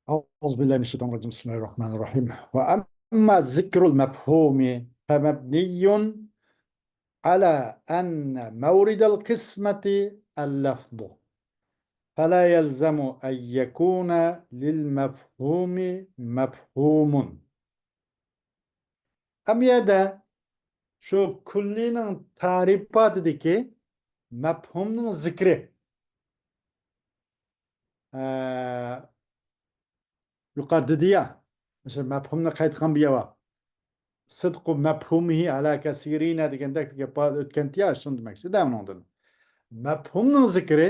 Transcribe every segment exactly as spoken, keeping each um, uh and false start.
أعوذ بالله من الشيطان الرجيم. بسم الله الرحمن الرحيم. وأما ذكر المفهوم فمبني على أن مورد القسمة اللفظ، فلا يلزم أن يكون للمفهوم مفهوم. ئەمما يەردە شۇ كۈللىنىڭ تەرىپاتىدىكى مەپھۇمنىڭ زىكرى، ئە، يۇقىرىدا دېدى يا، مۇشۇ مەپھۇمنى قايتقان بۇ ياۋا. صدق مفهومه على كثيرين دېگەندەك بىر گەپ بار ئۆتكەنتى يا، شۇنى دېمەكچىدە ئۇنىڭدىن. مەپھۇمنىڭ زىكرى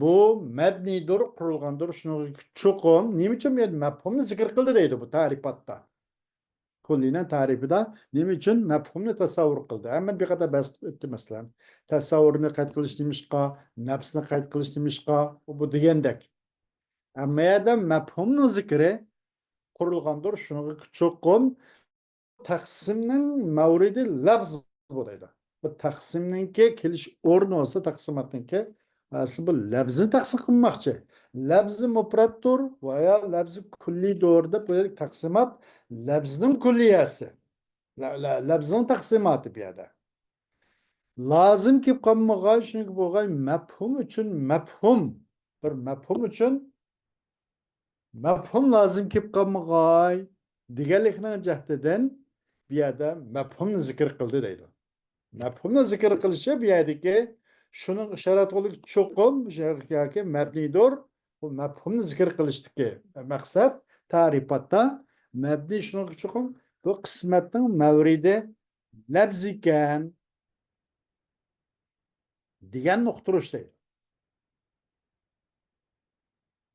بۇ مەبنىدۇر، قۇرۇلغاندۇر، شۇنىڭغا چوقۇم. نېمە ئۈچۈن بۇ يەردە مەپھۇمنى زىكىر قىلدى دەيدۇ بۇ تەرىپاتتا. كۈللىنىڭ تەرىپىدا نېمە ئۈچۈن مەپھۇمنى تەسەۋۋۇر قىلدى؟ ھەممە بىر قەدەر بەس قىلىپ ئۆتتى، مەسىلەن. تەسەۋۋۇرنى قەيت قىلىش نېمىشقا، نەپسنى قەيت قىلىش نېمىشقا، بۇ دېگەندەك. ئەمما يەردە مەپھۇمنىڭ زىكرى قۇرۇلغاندۇر، شۇنىڭغا چوقۇم تەقسىمنىڭ مەۋرىدى لەفز بولىدۇ. بۇ تەقسىمنىڭكى كېلىش ئورنى بولسا، تەقسىماتنىڭكى ئەسلى بۇ لەفزنى تەقسىم قىلماقچى. لەفزى مۇپرەتتۇر ۋە يا لەفزى كۈللىدۇر دەپ بۇ يەردە تەقسىمات لەفزنىڭ كۈللىيەسى. لە-، لە-، لەفزنىڭ تەقسىماتى بۇ يەردە. لازىم كېلىپ قالمىغاي، شۇنىڭكى بولغاي مەپھۇم ئۈچۈن مەپھۇم. بىر مەپھۇم ئۈچۈن مەپھۇم لازىم كېلىپ قالمىغاي دېگەنلىكنىڭ جەھىتىدىن بۇ يەردە مەپھۇمنى زىكىر قىلدى دەيدۇ. مەپھۇمنى زىكىر قىلىشى بۇ يەردىكى شۇنىڭ ئىشارەت قىلغۇدەك چوقۇم ياكى مەبنىدۇر. بۇ مەپھۇمنى زىكىر قىلىشتىكى مەقسەت تەرىپاتتا مەبنى شۇنىڭغا چوقۇم بۇ قىسمەتنىڭ مەۋرىدى لەپز ئىكەن دېگەن نۇقتا ئۇرۇش دەيدۇ.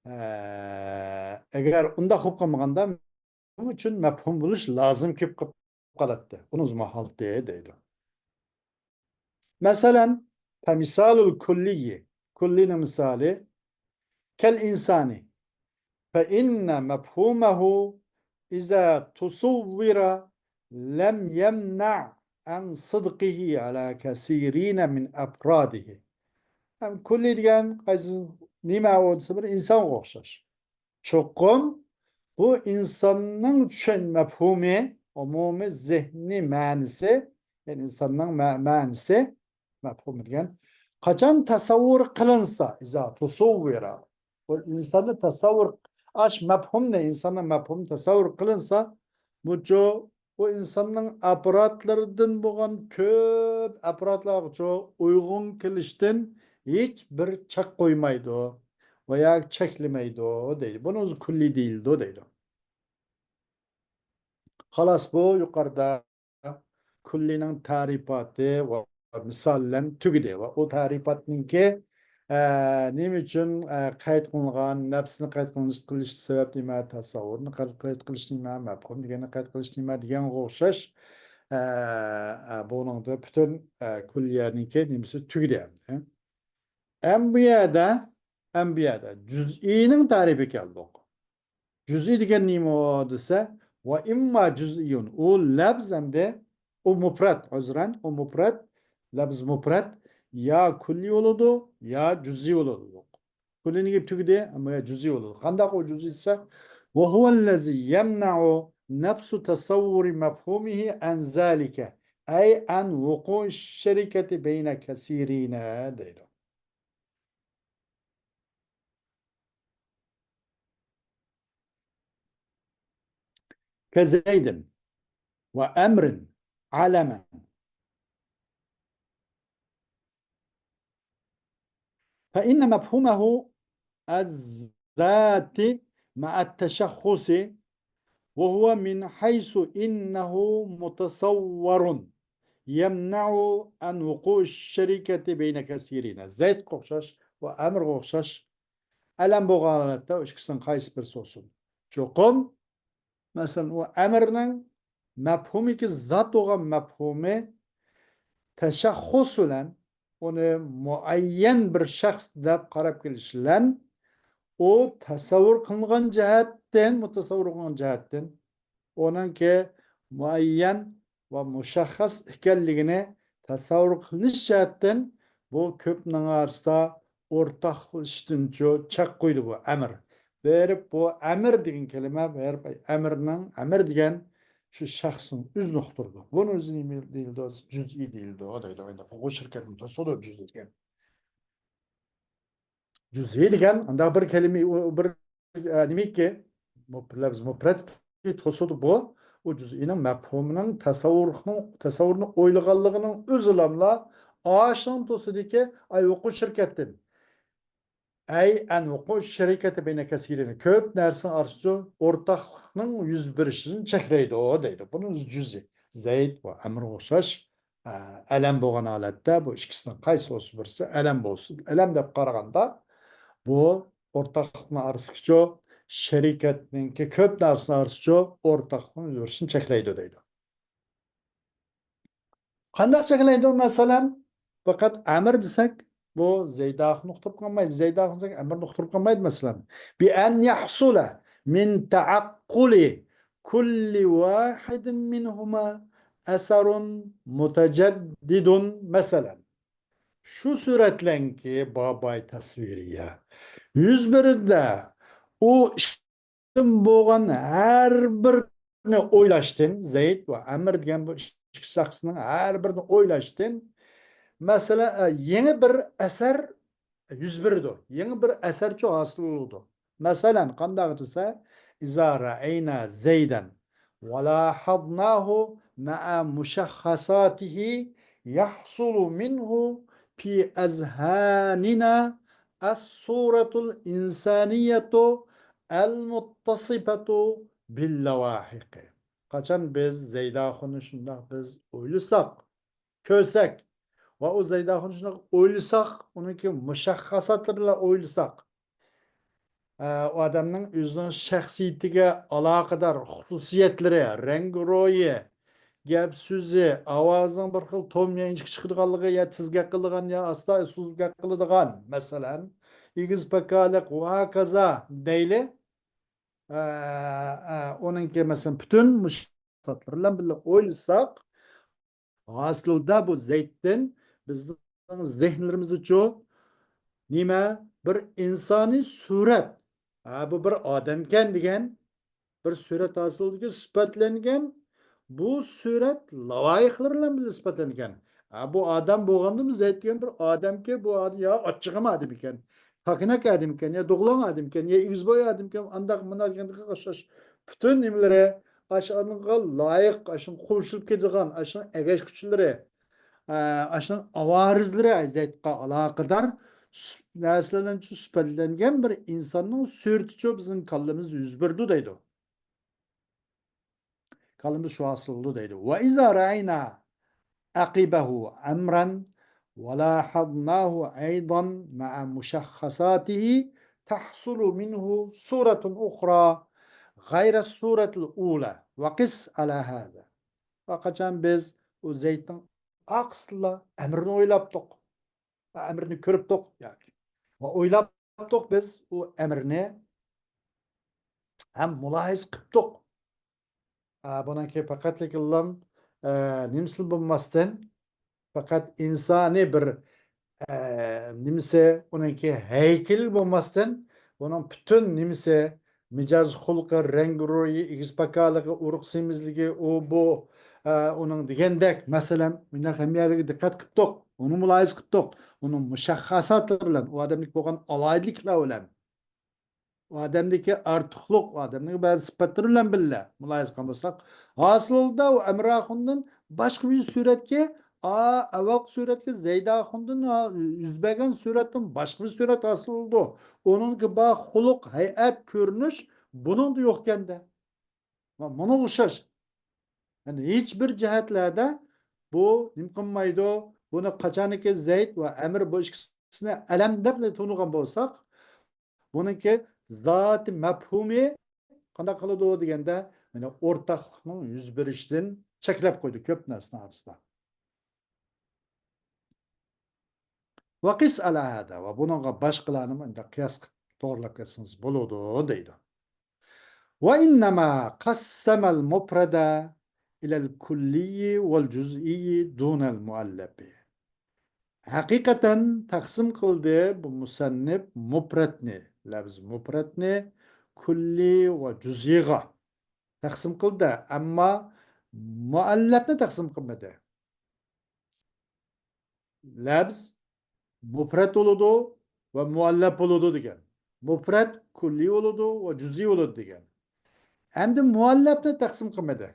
ئە، ئەگەر ئۇنداق بولۇپ قالمىغاندا، ئۇنىڭ ئۈچۈن مەپھۇم بولۇش لازىم كېلىپ قالاتتى. ئۇنىڭ ماھالىتى دەيدۇ. مەسىلەن، فمثال الكلي، كۈللىنىڭ مىسالى، كالإنسان، فإن مفهومه إذا تصور لم يمنع عن صدقه على كثيرين من أفراده. ھەم كۈللى دېگەن قايسى، نېمە ئۇ دېسە، بىر ئىنسانغا ئوخشاش. چوقۇم بۇ ئىنساننىڭ چۈشەن مەپھۇمى، ئومۇمىي زېھنىي مەنىسى، يەنى ئىنساننىڭ مە-، مەنىسى، مەپھۇمى دېگەن، قاچان تەسەۋۋۇر قىلىنسا، إذا تصور، بۇ ئىنساننى تەسەۋۋۇر، ئاش مەپھۇمنى، ئىنساننىڭ مەپھۇمى تەسەۋۋۇر قىلىنسا، بۇچۇ ئۇ ئىنساننىڭ ئاپپاراتلىرىدىن بولغان كۆپ ئاپپاراتلارغىچۇ ئۇيغۇن كېلىشتىن ھېچ بىر چەك قويمايدۇ ۋە يا چەكلىمەيدۇ دەيدۇ. بۇنىڭ ئۆزى كۈللى دېيىلىدۇ دەيدۇ. خالاس، بۇ يۇقىرىدا كۈللىنىڭ تەرىپاتى ۋە مىسال بىلەن تۈگىدى. ۋە ئۇ تەرىپاتنىڭكى، ئە، نېمە ئۈچۈن، ئە، قەيت قىلىنغان، نەپسنى قەيت قىلىش، قىلىش سەۋەب نېمە، تەسەۋۋۇرنى قەيت، قەيت قىلىش نېمە، مەپھۇم دېگەننى قەيت قىلىش نېمە دېگەنگە ئوخشاش، ئە، ئە، بۇنىڭدا پۈتۈن، ئە، كۈللىيەنىڭكى نېمىسى تۈگىدى ئەمدى. ئەم بۇ يەردە، ئەم بۇ يەردە جۈزئىينىڭ تەرىپى كەلدۇق. جۈزئىي دېگەن نېمە دېسە، ۋە ئىمما جۈزئىيۇن. ئۇ لەپز ئەمدى، ئۇ مۇپرەت، ئۆزرەن، ئۇ مۇپرەت، لەپز مۇپرەت، يا كۈللىي بولىدۇ، يا جۈزئىي بولىدۇ. كۈللىنى گەپ تۈگىدى، ئەمما يا جۈزئىي بولىدۇ. قانداق ئۇ جۈزئىي دېسە، وهو الذي يمنع نفس تصور مفهومه عن ذلك، أي عن وقوع الشركة بين كثيرين دەيدۇ. كزيد وعمر علما. فإن مفهومه الذات مع التشخص، وهو من حيث إنه متصور، يمنع عن وقوع الشركة بين كثيرين. زەيدقا ئوخشاش ۋە ئەمىرغا ئوخشاش ئەلەم بولغان ھالەتتە ئۇ ئىككىسىنىڭ قايسى بىرسى بولسۇن. چوقۇم، مەسىلەن، ئۇ ئەمىرنىڭ مەپھۇمىكى زات بولغان مەپھۇمى تەشەخخۇس بىلەن ئۇنى مۇئەييەن بىر شەخس دەپ قاراپ كېلىش بىلەن ئۇ تەسەۋۋۇر قىلىنغان جەھەتتىن، مۇتەسەۋۋۇر قىلىنغان جەھەتتىن ئۇنىڭكى مۇئەييەن ۋە مۇشەخخەس ئىكەنلىكىنى تەسەۋۋۇر قىلىنىش جەھەتتىن بۇ كۆپنىڭ ئارىسىدا ئورتاقلىشىشتىنچۇ چەك قويدى بۇ ئەمىر. بېرىپ، بۇ ئەمىر دېگەن كەلىمە بېرىپ، ئەمىرنىڭ، ئەمىر دېگەن شۇ شەخسنىڭ ئۆزىنى ئۇقتۇرىدۇ. بۇنى ئۆزى نېمە دېيىلىدۇ؟ جۈزئىي دېيىلىدۇ، دەيدۇ. ئۇ شىركەتنى توسىدۇ، جۈزئىي دېگەن. جۈزئىي دېگەن ئانداق بىر كەلىمە، ئۇ بىر، ئە، نېمىكى؟ مۇپ-، لەپز مۇپرەت توسىدۇ بۇ. ئۇ جۈزئىينىڭ مەپھۇمىنىڭ تەسەۋۋۇرنىڭ، تەسەۋۋۇرنى ئويلىغانلىقىنىڭ ئۆزىلاملا ئاشۇنىڭ توسىدىكى ئەي ئوقۇش شىركەتتىن. ئەي ئەن ئوقۇش شىركەتى بەينە كەسىرىنى كۆپ نەرسىنىڭ ئارىسىچۇ ئورتاقلىقنىڭ يۈز بېرىشىنى چەكلەيدۇ دەيدۇ. بۇنىڭ جۈزئى زەيد ۋە ئەمرغا ئوخشاش، ئە، ئەلەم بولغان ھالەتتە بۇ ئىككىسىنىڭ قايسى بولسا بىرسى ئەلەم بولسۇن. ئەلەم دەپ قارىغاندا بۇ ئورتاقلىقنىڭ ئارىسىچۇ شىركەتنىڭكى كۆپ نەرسىنىڭ ئارىسىچۇ ئورتاقلىقنىڭ يۈز بېرىشىنى چەكلەيدۇ دەيدۇ. قانداق چەكلەيدۇ؟ مەسىلەن، پەقەت ئەمىر دېسەك، بۇ زەيداخۇننى ئۇقتۇرۇپ قالمايدۇ. زەيداخۇن دېسەك، ئەمىرنى ئۇقتۇرۇپ قالمايدۇ، مەسىلەن. بىئەن يەھسۇلە مىن تەئەققۇلى كۇللى ۋاھىدىن مىنھۇما ئەسەرۇن مۇتەجەددىدۇن، مەسىلەن. شۇ سۈرەتلەنكى باباي تەسۋىرىيە يۈز بىرىدە ئۇ بولغان ھەر بىرنى ئويلاشتىن، زەيد ۋە ئەمىر دېگەن بۇ ئىككى شەخسنىڭ ھەر بىرىنى ئويلاشتىن، مەسىلەن، ئە، يېڭى بىر ئەسەر يۈز بېرىدۇ. يېڭى بىر ئەسەرچۇ ھاسىل بولىدۇ. مەسىلەن، قانداق دېسە، ئىزا رەئەينا زەيدەن ۋە لاھەزناھۇ مەئە مۇشەخخەساتىھى يەھسۇلۇ مىنھۇ پى ئەزھانىنا ئەس سۇرەتۇل ئىنسانىيەتۇ ئەل مۇتتەسىپەتۇ بىل لەۋاھىقى. قاچان بىز زەيداخۇننى شۇنداق بىز ئويلىساق، كۆرسەك، ۋە ئۇ زەيداخۇننى شۇنداق ئويلىساق، ئۇنىڭكى مۇشەخخاساتلىرىنى ئويلىساق، ئە، ئۇ ئادەمنىڭ ئۆزىنىڭ شەخسىيىتىگە ئالاقىدار خۇسۇسىيەتلىرى، رەڭگى رويى، گەپ سۆزى، ئاۋازىنىڭ بىر خىل توم يا ئىنچىكە چىقىدىغانلىقى، يا تېز گەپ قىلىدىغان، يا ئاستا سوزۇپ گەپ قىلىدىغان، مەسىلەن، ئېگىز پاكالىق ۋە ھاكازا دەيلى. ئە، ئە، ئۇنىڭكى، مەسىلەن، پۈتۈن مۇشۇ سىپاتلىرى بىلەن بىللە ئويلىساق، ھاسىلدا بۇ زەيتتىن بىزنىڭ زېھىنلىرىمىزدىچۇ نېمە؟ بىر ئىنسانىي سۈرەت. ھە، بۇ بىر ئادەمكەن دېگەن بىر سۈرەت ھاسىل بولىدىكەن، سۈپەتلەنگەن. بۇ سۈرەت لاۋايىقلىرى بىلەن بىللە سۈپەتلەنگەن. ھە، بۇ ئادەم بولغاندىمۇ زەيت دېگەن بىر ئادەمكەن، بۇ ئاد-، يا ئاچچىقىم ئادەم ئىكەن، كاكىناك ئادەم ئىكەن، يا دوغلاڭ ئادەم ئىكەن، يا ئېگىز بوي ئادەم ئىكەن، ئانداق مۇنداق دېگەندىگە ئوخشاش پۈتۈن نېمىلىرى، ئاشۇنىڭغا لايىق، ئاشۇنىڭغا قوشۇلۇپ كېتىدىغان، ئاشۇنىڭ ئەگەشكۈچىلىرى، ئە، ئاشۇنىڭ ئاۋارىزلىرى، زەيتقا ئالاقىدار سۈپ-، نەرسىلەر بىلەن سۈپەتلەنگەن بىر ئىنساننىڭ سۈرىتىچۇ بىزنىڭ كاللىمىزدا يۈز بېرىدۇ دەيدۇ. كاللىمىزدا شۇ ھاسىل بولىدۇ دەيدۇ. ۋە ئىزا رەئەينا ئەقىبەھۇ ئەمرەن ۋە لاھەزناھۇ ئەيضەن مەئە مۇشەخخەساتىھى تەھسۇلۇ مىنھۇ سۇرەتۇن ئۇخرا غەيرە سۇرەتىل ئۇلە ۋە قىس ئەلا ھازا. ۋە قاچان بىز ئۇ زەيتنىڭ ئارقىسىدىلا ئەمرىنى ئويلاپتۇق. ئەمرىنى كۆرۈپتۇق، ياكى ۋە ئويلاپتۇق بىز ئۇ ئەمرىنى ھەم مۇلاھىزە قىپتۇق. ئە، بۇنىڭكى پەقەتلىكىللام، ئە، نېمىسىلا بولماستىن، پەقەت ئىنسانىي بىر، ئە، نېمىسى، ئۇنىڭكى ھەيكىلى بولماستىن، بۇنىڭ پۈتۈن نېمىسى، مىجەز خۇلقى، رەڭگى رويى، ئېگىز پاكالىقى، ئۇرۇق سېمىزلىكى، ئۇ بۇ، ئە، ئۇنىڭ دېگەندەك، مەسىلەن، مۇنداق ھەممە يەرلەرگە دىققەت قىپتۇق، ئۇنى مۇلاھىزە قىپتۇق، ئۇنىڭ مۇشەخخاساتلىرى بىلەن، ئۇ ئادەمدىكى بولغان ئالاھىدىلىكلەر بىلەن، ئۇ ئادەمدىكى ئارتۇقلۇق، ئۇ ئادەمنىڭ بەزى سۈپەتلىرى بىلەن بىللە مۇلاھىزە قىلغان بولساق، ھاسىلدا ئۇ ئەمرى ئاخۇندىن باشقا بىر سۈرەتكە، ئا، ئەۋۋەلقى سۈرەتكە زەيدى ئاخۇندىن، ئا، يۈز بەرگەن سۈرەتتىن باشقا بىر سۈرەت ھاسىل بولىدۇ. ئۇنىڭكى بار خۇلق، ھەيئەت، كۆرۈنۈش بۇنىڭدا يوق ئىكەندە. ما-، مۇنىڭغا ئوخشاش. يەنى ھېچ بىر جەھەتلەردە بۇ نېمە قىلمايدۇ. بۇنى قاچانكى زەيد ۋە ئەمىر بۇ ئىككىسىنى ئەلەم دەپ تونۇغان بولساق، بۇنىڭكى زاتى مەپھۇمى قانداق قىلىدۇ دېگەندە، مانا ئورتاقلىقنىڭ يۈز بېرىشىدىن چەكلەپ قويدى كۆپ نەرسىنىڭ ئارىسىدا. ۋە قىس ئەلا ھازا، ۋە بۇنىڭغا باشقىلارنىمۇ ئەمدى قىياس قىلىپ توغرىلاپ كەتسىڭىز بولىدۇ دەيدۇ. ۋە ئىننەما قەسسەمەل مۇپرەدە ئىلەل كۇللىيي ۋەل جۈزئىيي دۇنەل مۇئەللەپى. ھەقىقەتەن تەقسىم قىلدى بۇ مۇسەننىپ مۇپرەتنى، لەفز مۇپرەتنى كۈللىي ۋە جۈزئىيغا تەقسىم قىلدى، ئەمما مۇئەللەپنى تەقسىم قىلمىدى. لەپز مۇپرەت بولىدۇ ۋە مۇئەللەپ بولىدۇ دېگەن. مۇپرەت كۈللىي بولىدۇ ۋە جۈزئىي بولىدۇ دېگەن. ئەمدى مۇئەللەپنى تەقسىم قىلمىدى.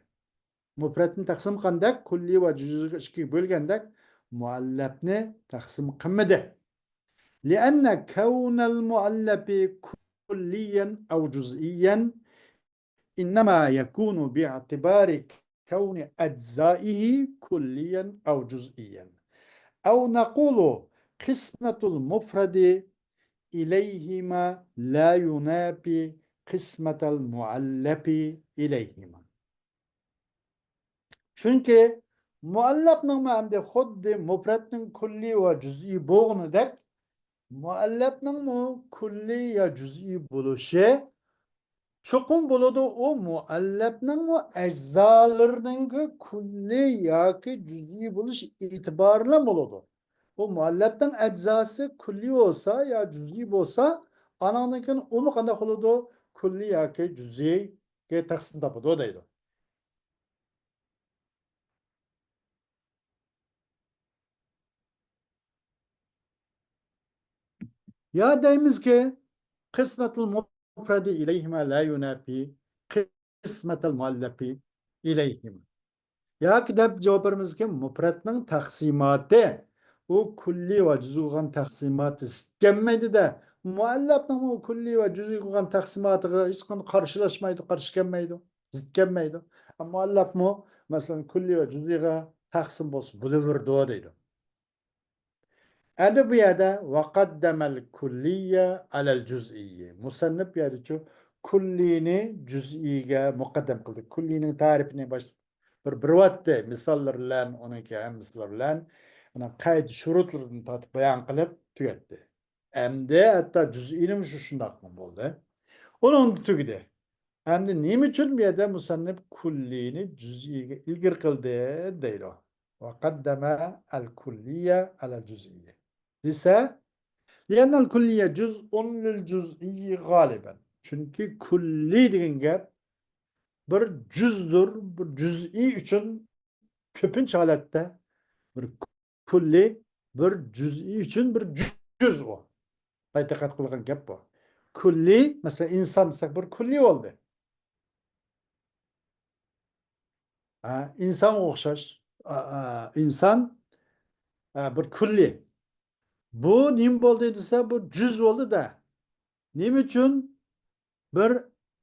مۇپرەتنى تەقسىم قىلغاندەك، كۈللىي ۋە جۈزئىيگە ئىككىگە بۆلگەندەك، مۇئەللەپنى تەقسىم قىلمىدى. لأن كون المؤلف كليا أو جزئيا إنما يكون باعتبار كون أجزائه كليا أو جزئيا. أو نقول قسمة المفرد إليهما لا ينافي قسمة المؤلف إليهما. چۈنكى مۇئەللەپنىڭمۇ ئەمدى خۇددى مۇپرەتنىڭ كۈللىي ۋە جۈزئىي بولغىنىدەك، مۇئەللەپنىڭمۇ كۈللىي يا جۈزئىي بولۇشى چوقۇم بولىدۇ. ئۇ مۇئەللەپنىڭمۇ ئەجزالىرىنىڭكى كۈللىي ياكى جۈزئىي بولۇش ئېتىبارى بىلەن بولىدۇ. ئۇ مۇئەللەپنىڭ ئەجزاسى كۈللىي بولسا يا جۈزئىي بولسا، ئانىڭدىن كېيىن ئۇمۇ قانداق بولىدۇ؟ كۈللىي ياكى جۈزئىيگە تەقسىم تاپىدۇ دەيدۇ. يا دەيمىزكى، قىسمەتۇل مۇپرەدى ئىلەيھىما لا يۇنەپى قىسمەتەل مۇئەللەپى ئىلەيھىما. ياكى دەپ جاۋاب بېرىمىزكى، مۇپرەتنىڭ تەقسىماتى ئۇ كۈللىي ۋە جۈزئىي قىلغان تەقسىماتى زىت كەلمەيدۇ-دە. مۇئەللەپنىڭمۇ كۈللىي ۋە جۈزئىي قىلغان تەقسىماتىغا ھېچقانداق قارشىلاشمايدۇ، قارشى كەلمەيدۇ، زىت كەلمەيدۇ. مۇئەللەپمۇ، مەسىلەن، كۈللىي ۋە جۈزئىيغا تەقسىم بولسا بولۇۋېرىدۇ دەيدۇ. ئەمدى بۇ يەردە ۋەقەددەمەل كۈللىيە ئەلەل جۈزئىيى. مۇسەننىپ بۇ يەردىچۇ كۈللىينى جۈزئىيگە مۇقەددەم قىلدى. كۈللىينىڭ تەرىپىنى باش-، بىر، بېرىۋەتتى. مىساللار بىلەن، ئۇنىڭكى ھەممىسىلەر بىلەن، ئۇنىڭ قەيت شۇرۇتلىرىدىن تارتىپ بايان قىلىپ تۈگەتتى. ئەمدى ھەتتا جۈزئىينىمۇ شۇ شۇنداق بولدى. ئۇنىڭدا تۈگىدى. ئەمدى نېمە ئۈچۈن بۇ يەردە مۇسەننىپ كۈللىينى جۈزئىيگە ئىلگىرى قىلدى دەيدۇ. ۋەقەددەمە ئەل كۈللىيە ئەلەل جۈزئىيە دېسە، لىئەننەل كۈللىيە جۈزئۇن لىل جۈزئىيى غالىبەن. چۈنكى كۈللىي دېگەن گەپ بىر جۈزدۇر، بىر جۈزئىي ئۈچۈن كۆپىنچە ھالەتتە بىر كۈللىي، بىر جۈزئىي ئۈچۈن بىر جۈز ئۇ. بايا دىققەت قىلغان گەپ بۇ. كۈللىي، مەسىلەن، ئىنسان دېسەك، بىر كۈللىي بولدى. ھە، ئىنسانغا ئوخشاش. ئا، ئا، ئىنسان، ئا، بىر كۈللىي. بۇ نېمە بولدى دېسە، بۇ جۈز بولدى-دە. نېمە ئۈچۈن؟ بىر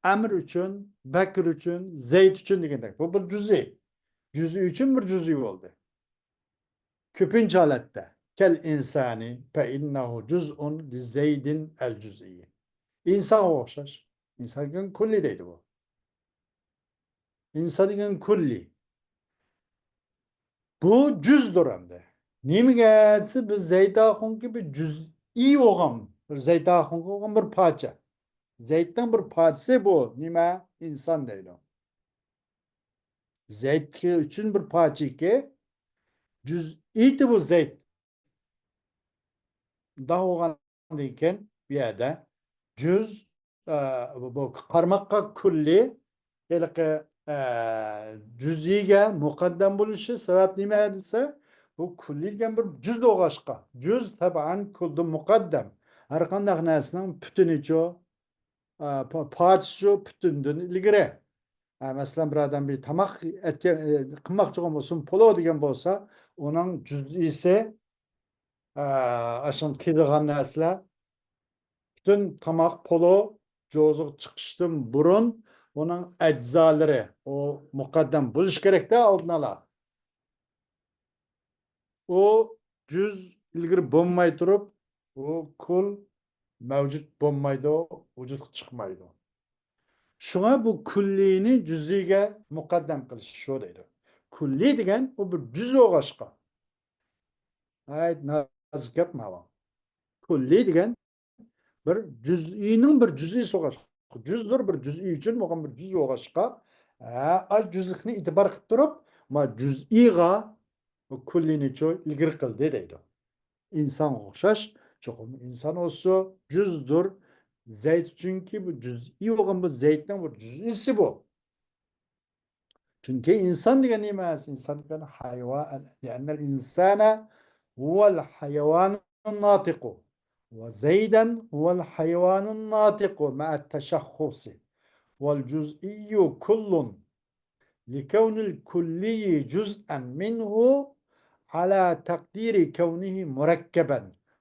ئەمىر ئۈچۈن، بەكرى ئۈچۈن، زەيد ئۈچۈن دېگەندەك. بۇ بىر جۈزئىي. جۈزئىي ئۈچۈن بىر جۈزئىي بولدى. كۆپىنچە ھالەتتە. كەل ئىنسانى فەئىننەھۇ جۈزئۇن لىزەيدىن ئەل جۈزئىي. ئىنسانغا ئوخشاش. ئىنسان دېگەن كۈللىي دەيدۇ بۇ. ئىنسان دېگەن كۈللىي. بۇ جۈزدۇر ئەمدى. نېمىگە دېسە، بىز زەيد ئاخۇنغا بىر جۈزئىي بولغان، بىر زەيد ئاخۇنغا بولغان بىر پارچە. زەيدنىڭ بىر پارچىسى بۇ. نېمە؟ ئىنسان دەيدۇ. زەيد ئۈچۈن بىر پارچىكى، جۈزئىيىتى بۇ زەيد. مۇنداق بولغاندىن كېيىن بۇ يەردە جۈز، ئە، بۇ، بۇ قارىماققا كۈللىي، ھېلىقى، ئە، جۈزئىيگە مۇقەددەم بولۇشى سەۋەب نېمە دېسە، بۇ كۈللىي دېگەن بىر جۈز بولغاچقا، جۈز تەبئەن كۈلدىن مۇقەددەم. ھەر قانداق نەرسىنىڭ پۈتۈنىچۇ، ئە، پا-، پارچىسىچۇ پۈتۈندىن ئىلگىرى. ئە، مەسىلەن، بىر ئادەم بىر تاماق ئەتكەن، ئە، قىلماقچى بولغان بولسۇن، پولو دېگەن بولسا، ئۇنىڭ جۈزئىسى، ئە، ئاشۇ كېلىدىغان نەرسىلەر، پۈتۈن تاماق پولو جوزىغا چىقىشتىن بۇرۇن ئۇنىڭ ئەجزالىرى، ئۇ مۇقەددەم بولۇشى كېرەكتە ئالدىنئالا. ئۇ جۈز ئىلگىرى بولماي تۇرۇپ، ئۇ كۈل مەۋجۇت بولمايدۇ، ۋۇجۇدقا چىقمايدۇ. شۇڭا بۇ كۈللىينى جۈزئىيگە مۇقەددەم قىلىش شۇ دەيدۇ. كۈللىي دېگەن ئۇ بىر جۈز بولغاچقا. ناھايىتى نازۇك گەپ ماۋۇ. كۈللىي دېگەن بىر جۈزئىينىڭ بىر جۈزئىسى بولغاچقا، جۈزدۇر بىر جۈزئىي ئۈچۈن بولغان بىر جۈز بولغاچقا، ھە، ئاز جۈزلۈكنى ئېتىبار قىلىپ تۇرۇپ، ما جۈزئىيغا كۈللىينىچۇ ئىلگىرى قىلدى دەيدۇ. ئىنسانغا ئوخشاش، چوقۇم ئىنسان ئولسۇ، جۈزدۇر، زەيت، چۈنكى بۇ جۈزئىي بولغان، بۇ زەيتنىڭ بىر جۈزئىسى بۇ. چۈنكى ئىنسان دېگەن نېمە؟ ئىنسان دېگەن ھايۋان. لأن الإنسان هو الحيوان الناطق، وزيدا هو الحيوان الناطق مع التشخص، والجزئي كل، لكون الكلي جزءا منه على تقدير كونه مركبا،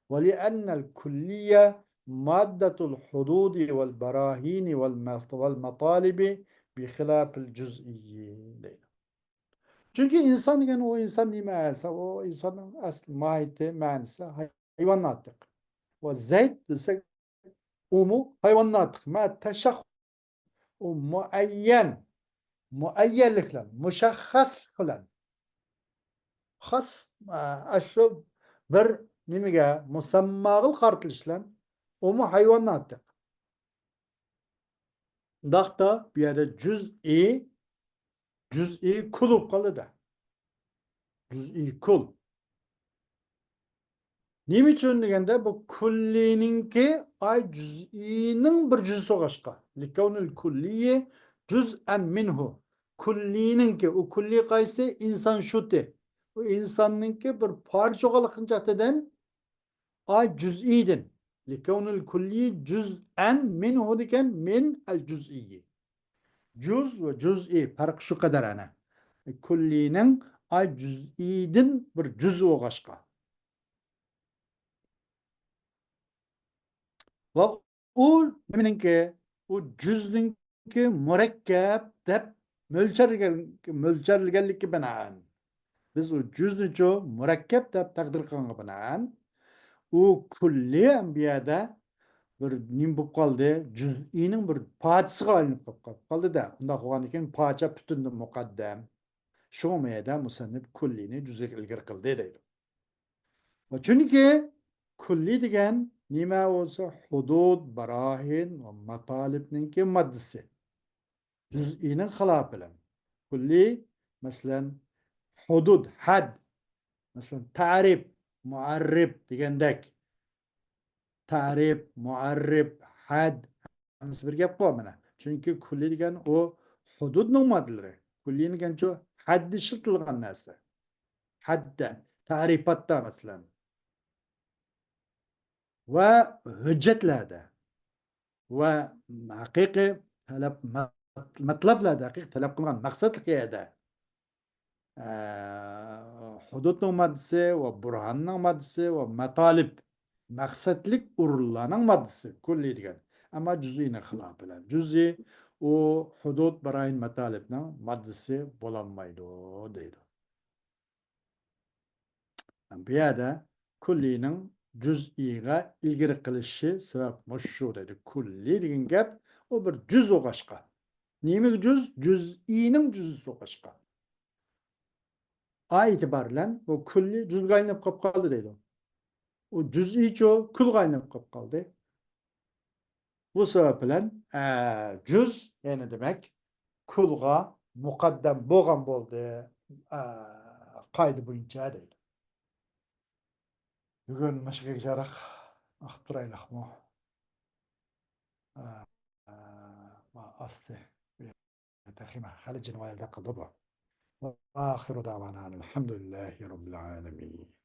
ولأن الكلي مادة الحدود والبراهين والمس-، والمطالب بخلاف الجزئي دەيدۇ. چۈنكى ئىنسان دېگەن ئۇ ئىنسان نېمە ئەسلى؟ ئۇ ئىنساننىڭ ئەسلى ماھىيىتى، مەنىسى ھايۋان ناتىق. ۋە زەيت دېسەك، ئۇمۇ ھايۋان ناتىق. مە تەشەخ-، ئۇ مۇئەييەن، مۇئەييەنلىك بىلەن، مۇشەخخەسلىك بىلەن، خاس، ئە، ئاشۇ بىر نېمىگە، مۇسەمماغا قارىتىلىش بىلەن، ئۇمۇ ھايۋان ناتىق. ئۇنداقتا بۇ يەردە جۈزئىي، جۈزئىي كۇل بولۇپ قالدى-دە. جۈزئىي كۇل. نېمە ئۈچۈن دېگەندە، بۇ كۇللىنىڭكى ئاي جۈزئىينىڭ بىر جۈزئىسى بولغاچقا. لىكەۋنىل كۇللىيى جۈزئەن مىنھۇ. كۇللىنىڭكى، ئۇ كۇللى قايسى؟ ئىنسان شۇتى. ئۇ ئىنساننىڭكى بىر پارچە بولغانلىقىنىڭ جەھىتىدىن ئاي جۈزئىيدىن. لىكەۋنىل كۇللىي جۈزئەن مىنھۇ دېگەن مىن ئەل جۈزئىي. جۈز ۋە جۈزئىي پەرقى شۇ قەدەر ئەنە. كۇللىنىڭ ئاي جۈزئىيدىن بىر جۈز بولغاچقا. ۋە ئۇ نېمىنىڭكى؟ ئۇ جۈزنىڭكى مۇرەككەپ دەپ مۆلچەرلىگەن-، مۆلچەرلىگەنلىككە بىنائەن، بىز ئۇ جۈزنىچۇ مۇرەككەپ دەپ تەقدىر قىلغانغا بىنائەن، ئۇ كۇللى بۇ يەردە بىر نېمە بولۇپ قالدى؟ جۈزئىينىڭ بىر پارچىسىغا ئايلىنىپ قالىپ قالدى-دە. ئۇنداق بولغاندىكىن پارچە پۈتۈندىن مۇقەددەم. شۇڭا بۇ يەردە مۇسەننىپ كۇللىنى جۈزئىيگە ئىلگىرى قىلدى دەيدۇ. ۋە چۈنكى كۇللى دېگەن نېمە بولسا، ھۇدۇد، باراھىن ۋە ماتالىبنىڭكى ماددىسى. جۈزئىينىڭ خىلاپى بىلەن. كۇللى، مەسىلەن، ھۇدۇد، ھەد، مەسىلەن، تەرىپ، مۇئەررىپ دېگەندەك. تەرىپ، مۇئەررىپ، ھەد، ھەممىسى بىر گەپقۇ مانا. چۈنكى كۇللى دېگەن ئۇ ھۇدۇدنىڭ ماددىلىرى. كۇللى دېگەنچۇ ھەددە ئىشلىتىلغان نەرسە. ھەددە، تەرىپاتتا مەسىلەن. ۋە ھۆججەتلەردە. ۋە ھەقىقىي تەلەپ، مەتلەپلەردە، ھەقىقىي تەلەپ قىلغان مەقسەتلىك يەردە. ئە، ھۇدۇدنىڭ ماددىسى ۋە بۇرھاننىڭ ماددىسى ۋە ماتالىپ، مەقسەتلىك ئورۇنلارنىڭ ماددىسى، كۇللى دېگەن. ئەمما جۈزئىينىڭ خىلاپى بىلەن. جۈزئىي ئۇ ھۇدۇد، باراھىن، ماتالىپنىڭ ماددىسى بولالمايدۇ دەيدۇ. بۇ يەردە كۇللىنىڭ جۈزئىيغا ئىلگىرى قىلىشى سەۋەب مۇشۇ دەيدۇ. كۇللى دېگەن گەپ ئۇ بىر جۈز بولغاچقا. نېمىگە جۈز؟ جۈزئىينىڭ جۈزئىسى بولغاچقا. ئا ئېتىبار بىلەن بۇ كۇللى جۈزگە ئايلىنىپ قاپ قالدى دەيدۇ. ئۇ جۈزئىيچۇ كۇلغا ئايلىنىپ قاپ قالدى. بۇ سەۋەب بىلەن، ئە، جۈز، يەنى دېمەك، كۇلغا مۇقەددەم بولغان بولدى، ئە، قائىدە بويىچە دەيدۇ. بۈگۈن مۇشۇ گەجگىچە ئاقىپ تۇرايلىقمۇ؟ ئە، ئە، ئاستى. تېخىمۇ خېلى جىنىۋايلىق قىلدى بۇ. وآخر دعوانا أن الحمد لله رب العالمين.